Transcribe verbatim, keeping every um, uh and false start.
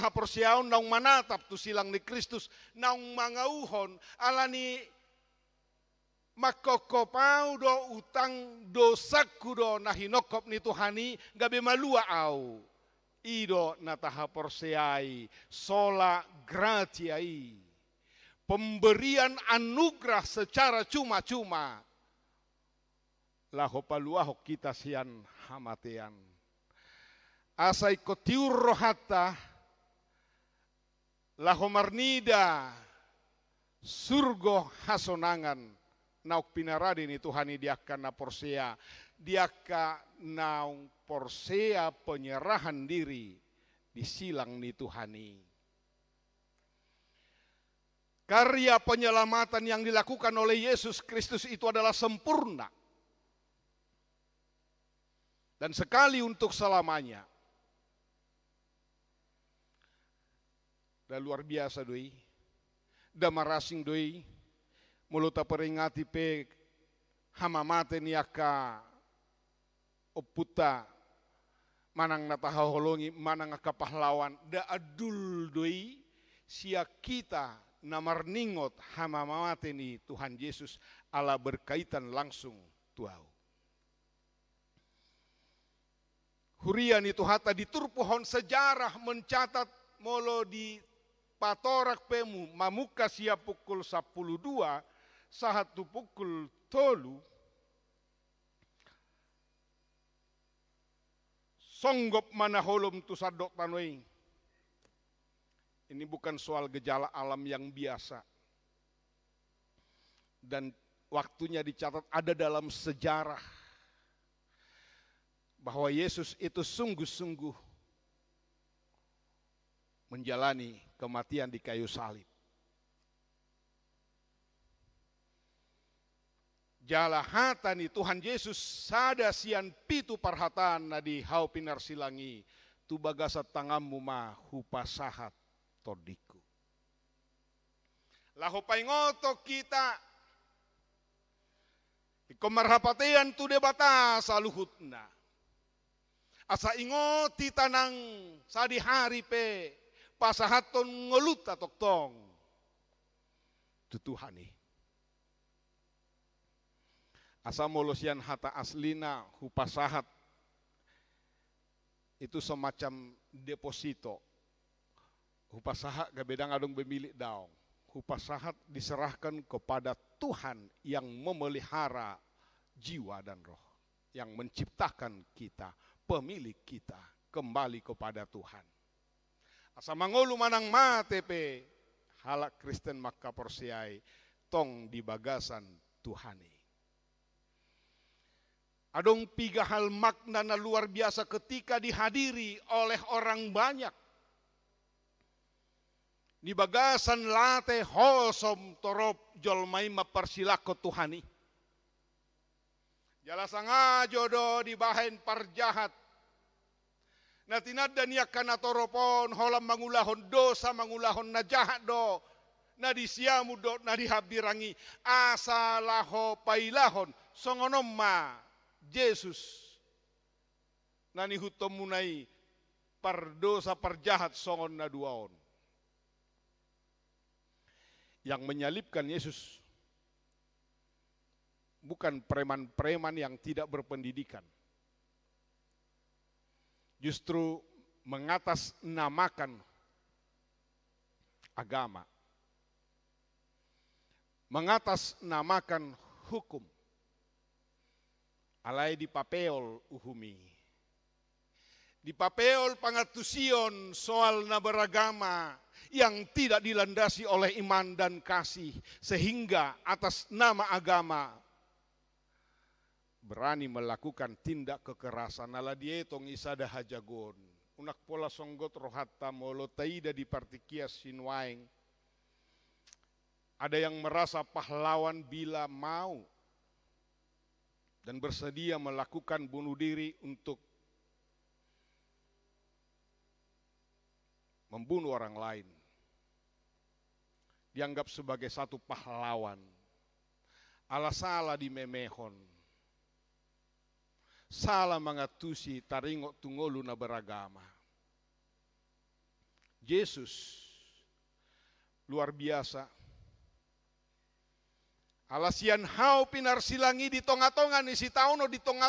haporseaon naung manatap tu silang ni Kristus, naung mangauhon, alani mangkophop au do utang, dosangku do na hinophop ni Tuhan i, gabe malua au. I do na tahaporseai, sola gratia i. Pemberian anugerah secara cuma-cuma. Laho paluahon hita sian hamatean. Asa ingkon tiur rohanta, laho marnida surgo hasonangan naung pinarade ni Tuhan i di angka na porsea, di angka naung porsea penyerahan diri di silang ni Tuhan i. Karya penyelamatan yang dilakukan oleh Yesus Kristus itu adalah sempurna dan sekali untuk selamanya. Nda luar biasa do i, nda marasing do i, molo taperingati pe hamamate ni angka ompunta, manang na tahaholongi, manang angka pahlawan, nda andul do i sian hita na marningot hamamate ni Tuhan Jesus, ala berkaitan langsung tu au. Huria ni Tuhanta, di turpuk on sejarah mencatat, molo dipatorak pe mu-, mamungka sian pukul sampulu dua sahat tu pukul tolu, songgop ma na holom tu sandok tano i. Ini bukan soal gejala alam yang biasa. Dan waktunya dicatat ada dalam sejarah bahwa Yesus itu sungguh-sungguh menjalani kematian di kayu salib. Jala hata ni Tuhan Jesus sada sian pitu parhataanna di hau pinarsilang i, tu bagasan tanganmu ma hupasahat tondingku. Laho paingothon hita, ingkon marhapatean tu Debata saluhutna. Asa ingot hita nang sadihari pe pasahathon ngolunta tongtong tu Tuhan i. Asa molo sian hata aslina hupasahat, itu semacam deposito. Hupasahat gabe ndang adong be milik daong. Hupasahat diserahkan kepada Tuhan yang memelihara jiwa dan roh, yang menciptakan kita, pemilik kita, kembali kepada Tuhan. Asa mangolu manang mate pe halak Kristen mangkaporseai tong di bagasan Tuhan i. Adong piga hal makna na luar biasa ketika dihadiri oleh orang banyak. Di bagasan late hosom torop jolma i mamparsilanghon Tuhan i. Jala sangajo do dibahen parjahat na tinanda ni angka na torop on holan mangulahon dosa, mangulahon na jahat do na di siamun dohot na di hambirang i, asa laho pailahon songon on ma Jesus na niihuthonmuna i, pardosa parjahat songon na dua on. Yang menyalibkan Yesus bukan preman-preman yang tidak berpendidikan. Justru mengatasnamakan agama, mengatasnamakan hukum. Alai dipapeol uhum i. Dipapeol pangantusion soal na beragama yang tidak dilandasi oleh iman dan kasih, sehingga atas nama agama berani melakukan tindak kekerasan. Ala dietong i sada hajagoon. Unang pola songgot rohanta molo taida di partingkian sinuaeng ada yang merasa pahlawan bila mau dan bersedia melakukan bunuh diri untuk membunuh orang lain. Dianggap sebagai satu pahlawan. Ala sala dimemehon. Sala mangantusi taringot tu ngolu na beragama. Jesus luar biasa. Ala sian hau pinarsilang i di tonga-tonga ni sitaonon, di tonga